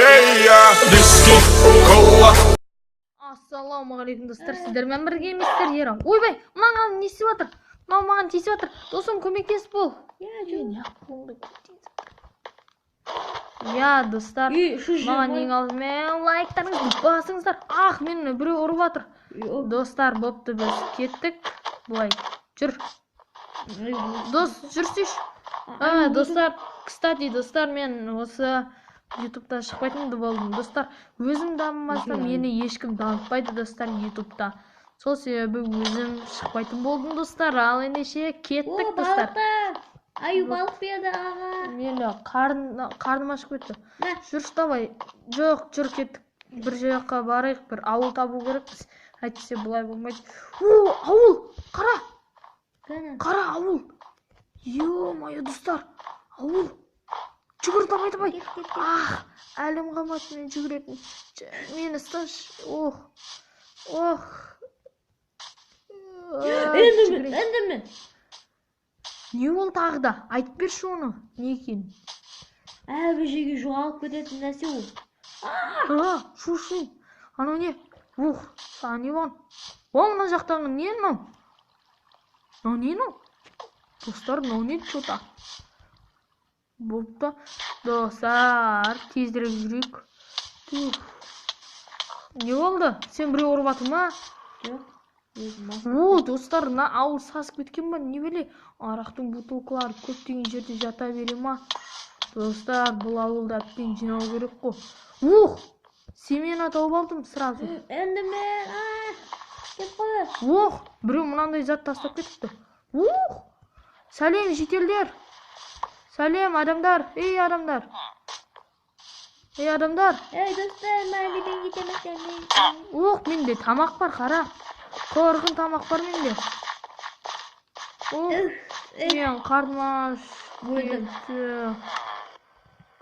Виски, кола. Ассалаумағалейкум, достар! Сіздермен бірге мистер Ерам. Ойбай, мынаған не істеп жатыр? Мынау маған тиісіп жатыр. Досым, көмектес бол. Иә. Е, Жоқ. неғып қолыңды тиісіп жатыр? Иә, достар, Үй, үш жүз маған жиырма. ең алдымен лайктарыңызды басыңыздар. Ах, мені біреу ұрып жатыр. Достар, бопты, біз кеттік. Былай жүр, дос, жүрсейші. А, достар, кстати, достар, мен осы Ютубта шықпайтын да болдым. Достар, өзім дамымасам, мені ешкім дамытпайды, достар, Ютубта. Сол себебі өзім шықпайтын болдым, достар. Ал ендеше О, кеттік, достар. Балықтар. Аю балық берді, аға. Мені қарным ашып кетті. Мә. Жүрші, давай. Жоқ, жүр, кеттік. Бір жаққа барайық, бір ауыл табу керекпіз. Әйтпесе бұлай болмайды. О, ауыл! Қара, Кәні. қара, ауыл. Ё-моё, достар, ауыл. Жүгір, давай, давай. Кет, кет, кет. Ах, әлім қалмады мен жүгіретін. Мені ұсташы. Ох, ох. А, Эндермен, жүгірейін. эндермен. Не ол тағы да? Айтып берші оны. Не екенін. Әрбір жерге жоғалып кететін нәрсе ол. А, шу. Анау не? Ух, саған не болған? О, мына жақтағы не мынау? Мынау не мынау? Достар, мынау не че-то? Бопты. Достар, тезірек жүрейік. Тух. Не болды? Сен біреу ұрып жатыр ма? Жоқ. Өзім басым. О, достар, мына ауыл сасып кеткен ба? Не біле? Арақтың бутылкалары көптеген жерде жата бере ма? Достар, бұл ауылды әбден жинау керек қой. Ух! Семена тауып алдым сразу. Эндермен, а! Кет қой. Ох, біреу мынандай зат тастап кетіпті. Ух! Сәлем, жительдер! Сәлем, адамдар! Ей, адамдар! Ей, адамдар! Ей, достар, мәліден кетемін. Ох, менде тамақ бар, қара. Қорғын тамақ бар менде. Ох, мен қарным аш Өлдім. кетті.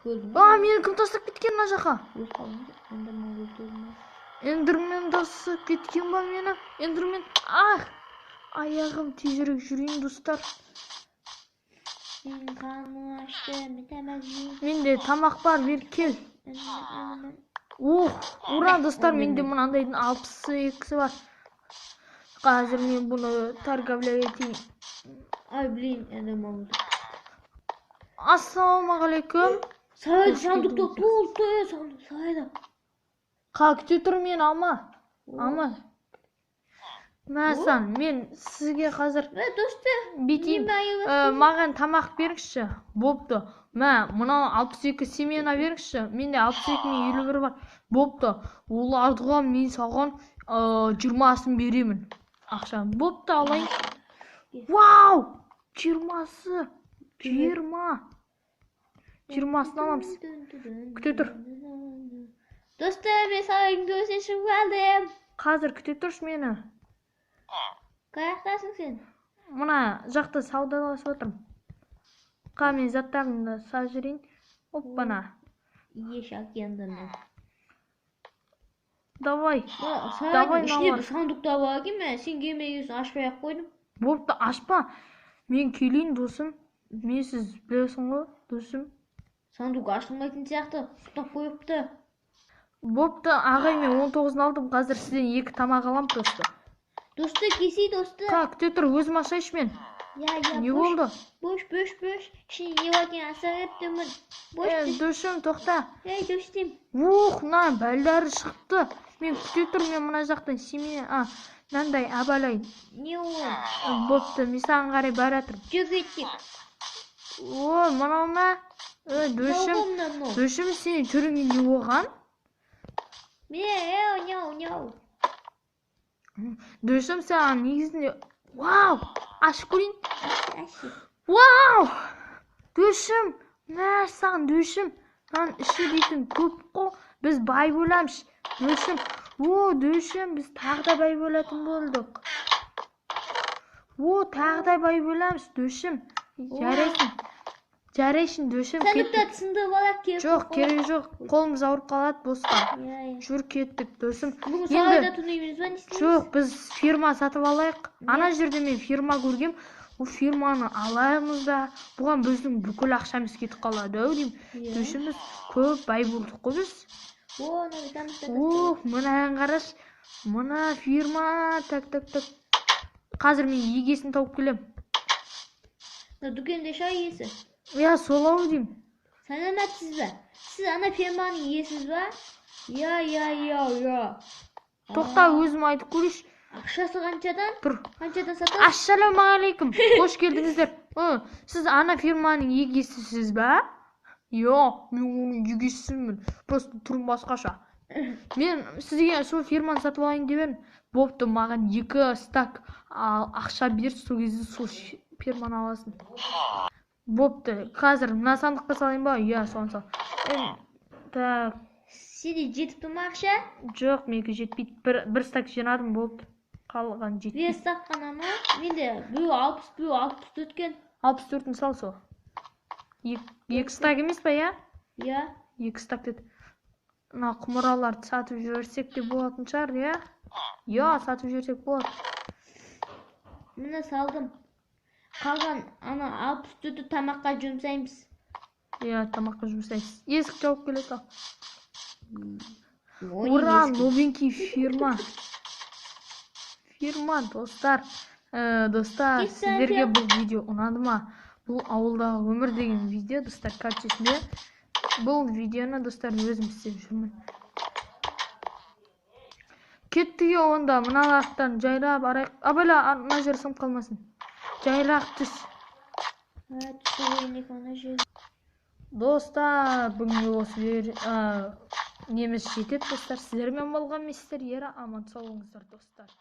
Көрдім. А, мені кім тастап кеткен мына жаққа? Өліп қалдым. Эндермен өлтірдім. Эндермен тастап кеткен ба мені? Эндермен, ах! Аяғым, тезірек жүрейін, достар. Менің қарным ашты, мен тамақ жеймін. Менде тамақ бар, бері кел. Эндермен. Ух, ура, достар, менде мынандайдың 62-сі бар. Қазір мен бұны торговля етейін. Ай, блин, эндермен өлтірді. Ассалаумағалейкум. Сарайды Қош сандықта келдіңіздер. толты сандық сарайда. Қа, күте тұр, мені алма. Алма. Мәсан, мен сізге қазір Мә, достар, бүйтейін. мен аю Маған тамақ беріңізші. Бопты. Мә, мынау 62 семена беріңізші. Менде 62 мен 51 бар. Бопты. Оларға мен саған 20-сын беремін. Ақша. Бопты, алайын. Вау! 20-сы. 20. 20-сын аламыз. Күте тұр. Достар, мен сарайдың төбесіне шығып алдым. Қазір күте тұршы мені. Қай жақтасың сен? Мына жақта саудаласып отырмын. Қа, мен заттарымды салып жіберейін. Оппана. Еш эндермен. Давай. Сарайдың Давай, ішінде мыналар. бір сандық та бар екен, мә, сен келмеген соң ашпай ақ қойдым. Бопты, ашпа. Мен келейін, досым. Менсіз білесің ғой, досым. Сандық ашылмайтын сияқты, ұстап қойыпты. Бопты, ағай, мен 19-ын алдым. Қазір сізден екі тамақ алам просто. Достар, келсей, достар. Қа, күте тұр, өзім ашайыншы мен. Иә, Не бош, болды? Бош, бош, бош. Ішінде не бар екенін аса беріп тұрмын. Бош, Е, досым, тоқта. Ей, достым. Ух, мына бәлдері шығыпты. Мен күте тұр, мен мына жақтан семе, а, мынандай абалайын. Не ол? Бопты, мен саған қарай бара жатырмын. Жүр, кеттік. О, мынау ма? Е, досым, Мынау, мынау, мынау. досым, сенің түріңе не болған? Міне, еу, няу, няу. Досым, саған негізінде. Вау! Ашып көрейін. Ашшы. Вау! Досым, мә саған, досым. Мынаның іші дейтін көп қой. Біз бай боламыз. Досым, о, досым, біз тағы да бай болатын болдық. О, тағы да бай боламыз, досым. Жарайсың. Жарайсың, досым. Сандықта Кеттік. сындырып алайық, керек Жоқ, болып керек жоқ. Қолымыз ауырып қалады босқа. қалады. Иә. Жүр, кеттік, досым. Бүгін Енді сарайда түнейміз ба, не істейміз? Жоқ, біз ферма сатып алайық. Ана жерде мен ферма көргем. Ол фирманы аламыз да, бұған біздің бүкіл ақшамыз кетіп қалады ау деймін. Иә. Төшіміз көп бай болдық қой біз. О, мына тамызда. Ох, мынаны қарашы. Мына фирма. Так, так, так. Қазір мен егесін тауып келем. Мына дүкенде шай иесі. Иә, сол ау деймін. Сәлеметсіз бе? Сіз ана фирманың иесіз ба? Иә, иә, иә, иә. Тоқта, өзім айтып көрейінші. Ақшасы қаншадан? Тұр. Қаншадан сатасыз? Ассалаумағалейкум. Қош келдіңіздер. Сіз ана фирманың егесісіз ба? Иә, мен оның егесімін. Просто түрім басқаша. Мен сізге сол фирманы сатып алайын деп едім. Бопты, маған 2 стак ақша бер, сол кезде сол фирманы аласың. Бопты, қазір мына сандыққа салайын ба? Иә, соны сал. Так. Сенде жетіп тұр ма ақша? Жоқ, менікі жетпейді. Бір стак жинадым, болды. Қалған жетпейді. Бір стак қана ма? Менде біреу 60, біреу 64 екен. 64-ін сал сол. Екі стак емес па, иә? Иә. 2 стак деді. Мына құмыраларды сатып жіберсек те болатын шығар, иә? Иә, сатып жіберсек болады. Міне салдым. Қалған ана 64-ті тамаққа жұмсаймыз. Иә, тамаққа жұмсайсыз. Есік жауып келе сал. Ой, Ура, есік. Новенький фирма. Фирма, достар. Достар, Кетті, сіздерге әке. бұл видео ұнады ма? Бұл ауылдағы өмір деген видео, достар, качестве. Бұл видеоны, достар, өзім істеп жүрмін. Кеттік онда, мына лақтан жайлап арайық. Абайла, мына жер сынып қалмасын. Жайлап түс. Ha, түсі көрінек ана жер. Достар, бүгінге осы жер, неміз жетеді, достар. Сіздермен болған мистер Ера, аман сау болыңыздар, достар.